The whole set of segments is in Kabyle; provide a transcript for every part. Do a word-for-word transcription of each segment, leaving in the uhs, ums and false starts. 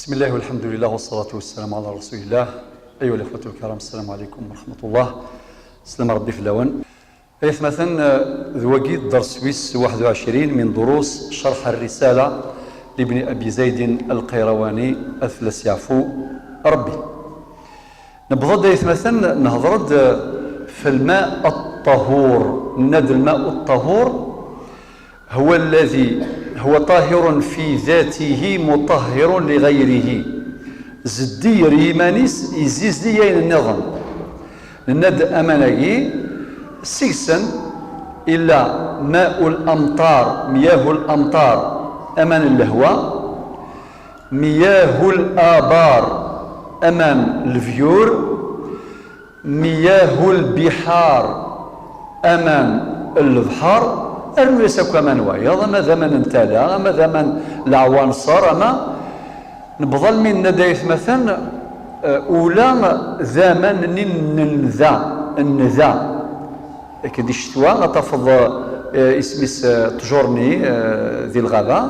بسم الله والحمد لله والصلاة والسلام على رسول الله. أيها الإخوة الكرام، السلام عليكم ورحمة الله. السلام ربي في اللون. أيتمثن ذواقي الدرس ويس واحد وعشرين من دروس شرح الرسالة لابن أبي زيد القيرواني، الفلس يعفو ربي. نبضد أيتمثن نهضرد في الماء الطهور. ند الماء الطهور هو الذي هو طاهر في ذاته مطهر لغيره. Zeddi ɣer yiman-is, yezzi zeddi ayen nniḍen. Nenna-d aman-agi, seg-sen illa ماء الأمطار, مياه الأمطار, aman n lehwa, مياه الآبار, aman n lebyur, مياه البحار, aman n lebḥer, rnu-yas akk aman wayeḍ, ama d aman n tala, ama d aman n leɛwanṣer, ama nebḍa almi nenna-d aytmaten, eh, ula d aman-nni n nnda, nnda. Akken di ccetwa ad tafeḍ, eh, isem-is, eh, ṭṭjur-nni, eh, di lɣaba,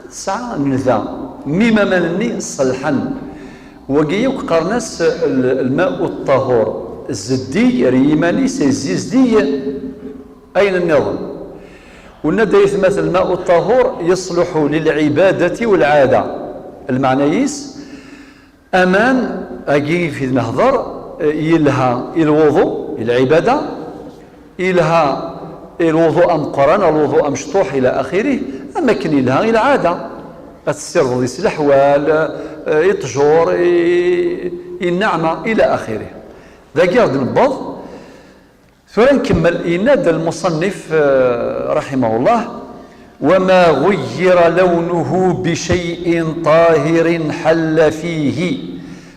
tesɛa nnda. Mim aman-nni ṣelḥen. Wagi yakk qqaren-as l-, الماء الطهور. Zeddi ɣer yiman-is, yezzi zeddi ayen nniḍen. Wenna-d aytmaten الماء الطهور يصلح للعبادة والعادة. Lmeɛna-is, aman-agi i d-nehḍer, eh, yelha i lwuḍu, i lɛibada, yelha i lwuḍu ameqqran, lwuḍu amecṭuḥ, ila axirih, am akken yelha i lɛada. Ad tessirdeḍ i s leḥwal, eh, i ṭṭjur, i, i nneɛma, ila axirih. Dagi ad d-nebbeḍ. Tura nkemmel, yenna-d lmuṣannif, eh, raḥimahullah: وما غير لونه بشيء طاهر حل فيه،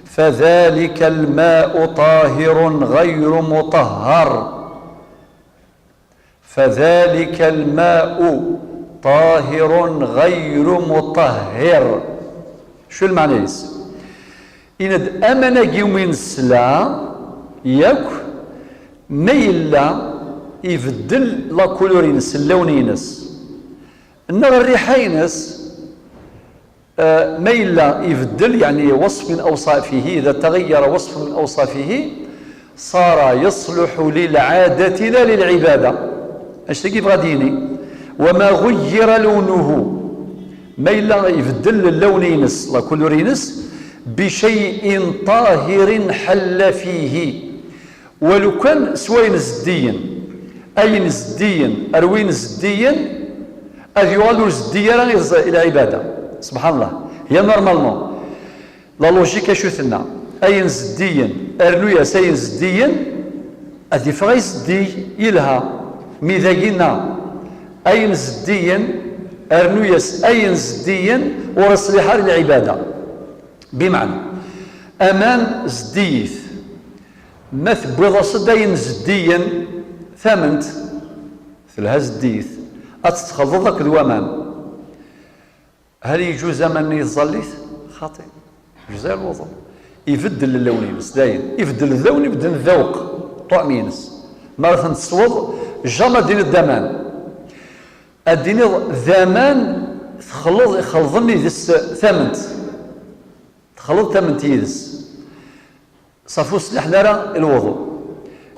فذلك الماء طاهر غير مطهر. فذلك الماء طاهر غير مطهر. Acu lmeɛna-is? Yenna-d aman-agi umi nesla yakk, ma yella ibeddel la couleur-ines, llawn-ines, neɣ rriḥa-ines, eh, ma yella ibeddel, يعني وصف من أوصافه، إذا تغير وصف من أوصافه صار يصلح للعادة لا للعبادة. Acu-agi yebɣa ad d-yini: وما غير لونه، ma yella ibeddel llawn-ines, la couleur-ines, بشيء طاهر حل فيه. Walu kan s wayen zeddiyen. Ayen zeddiyen ar win zeddiyen, ad yuɣal ur zeddi ara i ẓ-, i lɛibada. Subḥan Allah. Ya normalement, la logique acu tenna? Ayen zeddiyen, rnu-yas ayen zeddiyen, ad iffeɣ ay zeddi, yelha. Mi dagi-nna, ayen zeddiyen, rnu-yas ayen zeddiyen, ur iṣliḥ ara i lɛibada. Bimeɛna, aman zeddi-it. Ma tewwiḍ-as-d ayen zeddiyen, tament, telha zeddi-it, ad tt-txelḍeḍ akked waman. هل يجوز aman-nni i tẓallit? Xaṭi. Yejza lwuḍu. Ibeddel llawn-ines, dayen. Ibeddel llawn, ibeddel ddawq, ṭṭuɛm-ines. Mi ara ten-tesweḍ, jamais ad d-tiniḍ d aman. Ad d-tiniḍ d aman, texleḍ, xelḍen yid-s tament. Texleḍ tament yid-s. Ṣafi ur ṣliḥen ara i lwuḍu.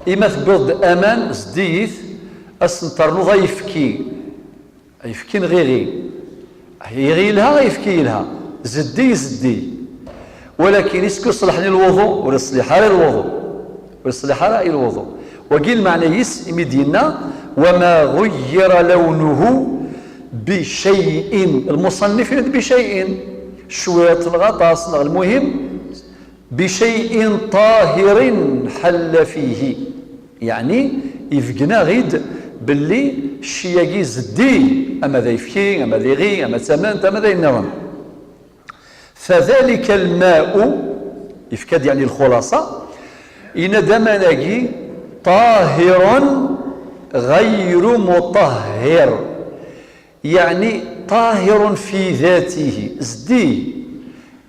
Ima tewwiḍ-d aman, zeddi-it, ad sen-ternuḍ ayefki. Ayefki neɣ iɣi. Iɣi yelha, ayefki yelha. Zeddi, zeddi. Walakin, est-ce que ṣelḥen i lwuḍu? Ur iṣliḥ ara i lwuḍu. Ur iṣliḥ ara i lwuḍu. Wagi lmeɛna-is, imi d-yenna: وما غير لونه بشيء. Lmuṣannif yenna-d بشيء. Cwiṭ, neɣ aṭas, neɣ lmuhim, بشيء طاهر حل فيه. Yeɛni, ibeggen-aɣ-id belli cci-agi zeddi, ama d ayefki, ama d iɣi, ama d tament, ama d ayen nniḍen. فذلك الماء, yefka-d, yeɛni, lxulaṣa, yenna-d aman-agi طاهر غير مطهر. Yeɛni طاهر في ذاته, zeddi,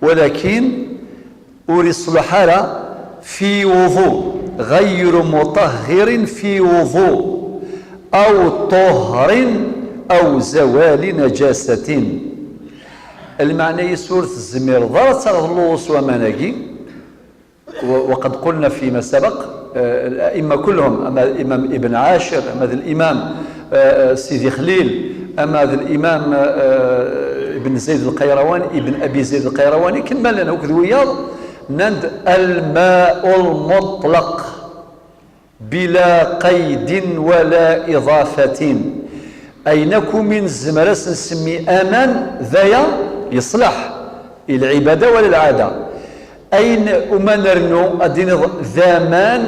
walakin ur iṣluḥ ara في وضوء, غير مطهر في وضوء أو طهر أو زوال نجاسة. Lmeɛna-is ur tezmireḍ ara ad taɣeḍ luḍu s waman-agi. و-، وقد قلنا فيما سبق, eh, الأئمة كلهم, ama Imam Ibn Ɛacir, ama d Imam, eh, Sidi Xlil, ama d Imam, eh, Ibn Zayd Lqayrawani, Ibn Abi Zayd Lqayrawani, akken ma llan akked wiyaḍ, nnan-d: الماء المطلق بلا قيد ولا إضافة. Ayen akk umi nezmer ad s-nsemmi aman, d aya yeṣleḥ i lɛibada wala lɛada. Ayen uma nernu, ad d-tiniḍ d aman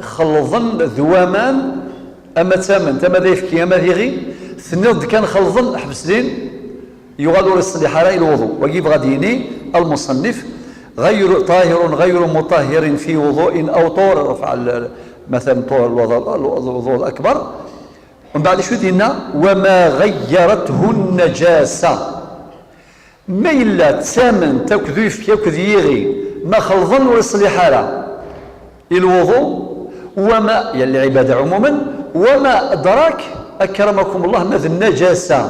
xelḍen d waman, ama d tamemt, ama d ayefki, ama d iɣi, tenniḍ-d kan xelḍen, ḥbes din, yuɣal ur iṣliḥ ara i lwuḍu. Wagi yebɣa ad d-yini المصنف: غير طاهر غير مطهر في وضوء أو طهر, رفع ال-، مثلا طهر الوضوء، الوضوء الأكبر. ومن بعد شو دينا؟ وما غيرته النجاسة. Ma yella d tamment akked uyefki akked yiɣi, ma xelḍen ur iṣliḥ ara i lwuḍu, وما, يعني العبادة عموما, وما أدراك أكرمكم الله, ma d nnajasa,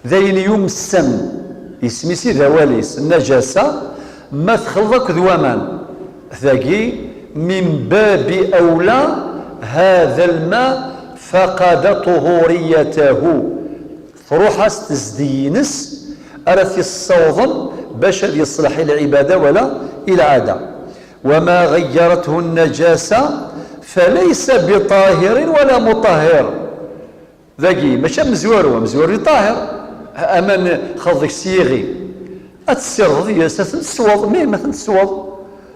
d ayen yumsen, isem-is i d awal-is, nnajasa, ma texleḍ akked waman, tagi من باب أولى هذا الماء فقد طهوريته. Truḥ-as tezdeg-ines ara t-yessawḍen bac ad yeṣleḥ i lɛibada wala i lɛada. وما غيرته النجاسة فليس بطاهر ولا مطهر. Dagi, mačči amezwaru, amezwaru yeṭṭahir. Aman xelḍ deg-s yiɣi. Ad tessirdeḍ yes, ad ten-tesweḍ, mi ma ten-tesweḍ,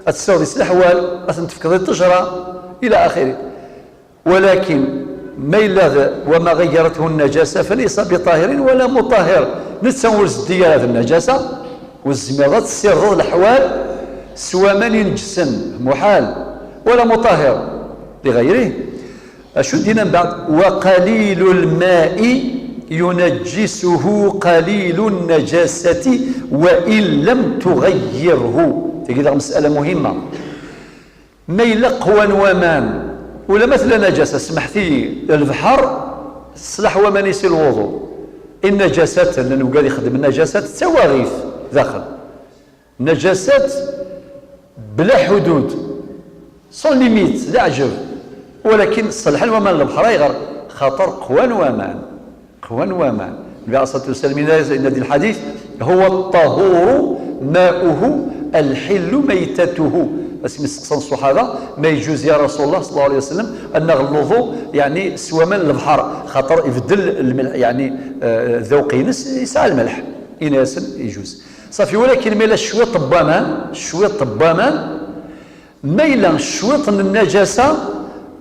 ad tessirdeḍ yes leḥwal, ad ten-tefkeḍ i ṭṭejra, إلى آخره. ولكن ma yella d وما غيرته النجاسة فليس بطاهر ولا مطهر. Netta ur zeddi ara d nnajasa, ur tezmireḍ ad tessirdeḍ leḥwal s waman ineǧsen, muḥal, ولا مطهر لغيره. Acu d-yenna mbeɛd? وقليل الماء ينجسه قليل النجاسة وإن لم تغيره. Tagi d amesala muhimma. Ma yella qwan waman, ula ma tella najasa, smeḥt-iyi, lebḥer, teṣleḥ waman-is i lwuḍu. I nnajasat, llan wigad ixeddmen nnajasat, d tawaɣit daxel. Nnajasat bla ḥudud, sans limite, d aɛjeb. Walakin ṣelḥen waman n lebḥer, ayɣer? Xaṭer qwan waman. Qwan waman. Nnbi ɛalayhi ṣṣalatu wassalam yenna, yenna di lḥadit: هو الطهور ماؤه الحل ميتته. Asmi steqsan ṣṣuḥaba: ما يجوز يا رسول الله صلى الله عليه وسلم أن نغلظ, يعني, s waman n lebḥer, xaṭer ibeddel lmelḥ, يعني, eh, ddawq-ines, yesɛa lmelḥ. Yenna-yasen: يجوز. Ṣafi, walakin ma yella cwiṭ n waman, cwiṭ n waman, ma yella cwiṭ n nnajasa,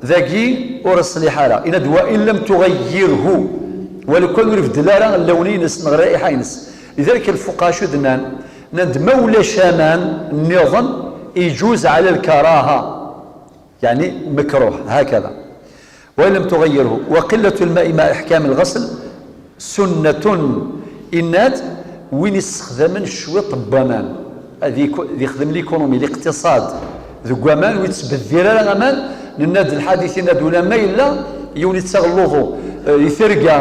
dagi ur iṣliḥ ara. Yenna-d: وإن لم تغيره, walukan ur ibeddel ara llawni-ines neɣ rrayiḥa-ines. Lidalik lfuqaha acu d-nnan? Nnan-d ma ulac aman nniḍen, يجوز على الكراهة. يعني مكروه هكذا. وإن لم تغيره. وقلة الماء مع إحكام الغسل سنة. Yenna-d, win issexdamen cwiṭ n waman, ad yek-, ad yexdem l'économie, l'iqtiṣad, deg waman, ur yettbeddir ara aman. Nenna-d lḥadit, yenna-d ula ma yella yiwen yettaɣ luḍu, eh, di terga,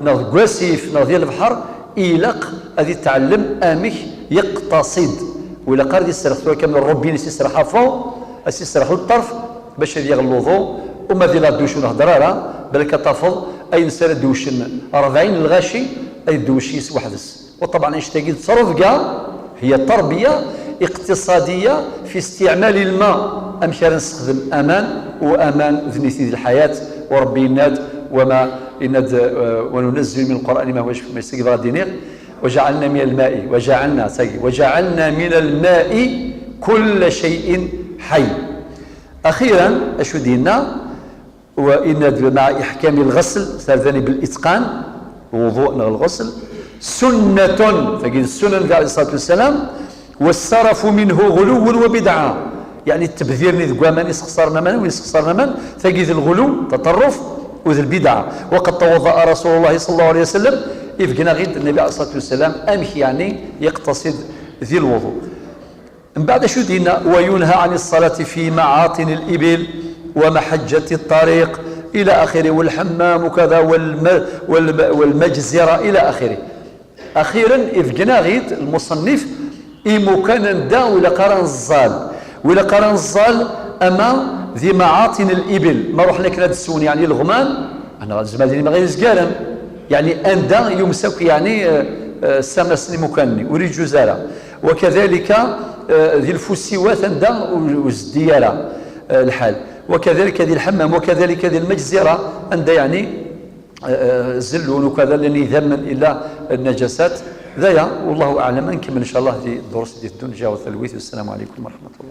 neɣ deg wasif, neɣ di lebḥer, ilaq ad yetɛellem amek yeqtaṣid. Ur ilaq ara ad iserreḥ tura kan rrubinet, iserreḥ à fond, ad s-iserreḥ ṭṭerf, bac ad yaɣ luḍu, uma di la douche ur nehder ara, balak ad tafeḍ ayen s ara dewcen rebɛin n lɣaci, ad idewc yis weḥd-s. Wa ṭabɛen annect-agi d ttrebga, هي تربية اقتصادية في استعمال الماء. Amek ara nessexdem aman, u aman d nitni d lḥayat, u Rebbi yenna-d: وما, yenna-d, eh, وننزل من القرآن ما هو شفاء, ma yessagi bɣa d-iniɣ, وجعلنا من الماء, وجعلنا, sagi, وجعلنا من الماء كل شيء حي. أخيرا, acu d-yenna? Wa yenna-d مع إحكام الغسل, tardani بالإتقان, lwuḍu neɣ lɣusl, سنة, tagi d ssunan n Nnbi ɛalayhi ṣṣalatu wassalam, والسرف منه غلو وبدعة. Yeɛni ttebdir-nni deg waman, isexṣaren aman, win isexṣaren aman, tagi d lɣulu, taṭerruf, u d lbidɛa. وقد توضأ رسول الله صلى الله عليه وسلم, ibeggen-aɣ-id Nnbi ɛalayhi ṣṣalatu wassalam amek yeɛni yeqtaṣid di lwuḍu. Mbeɛd acu d-yenna? وينهى عن الصلاة في معاطن الإبل ومحجة الطريق إلى آخره، والحمام وكذا والم-، والم-، والمجزرة إلى آخره. Axiren, ibeggen-aɣ-id lmuṣennif imukan anda ur ilaq ara neẓẓal. Ur ilaq ara neẓẓal ama di maɛaṭin l-ibil, ma ruḥen akken ad swen, yeɛni, leɣman, neɣ nezmer ad inimeɣ izgaren, yeɛni anda yumsa akk, yeɛni, eh, eh, ssamasen imukan-nni, ur iǧuz ara. Wakadalika, eh, di lfusiwat anda ur, ur zeddi ara, eh, lḥal. Wakadalika di lḥemmam, wakadalika di lmajzira, anda, yeɛni, eh, eh, zellun, ukada llan idammen ila nnajasat. D aya, wallahu aɛlam, ad nkemmel, incallah, di ddurs i d-iteddun, jaw talwit. Wassalamu ɛalaykum wa rahmatullah.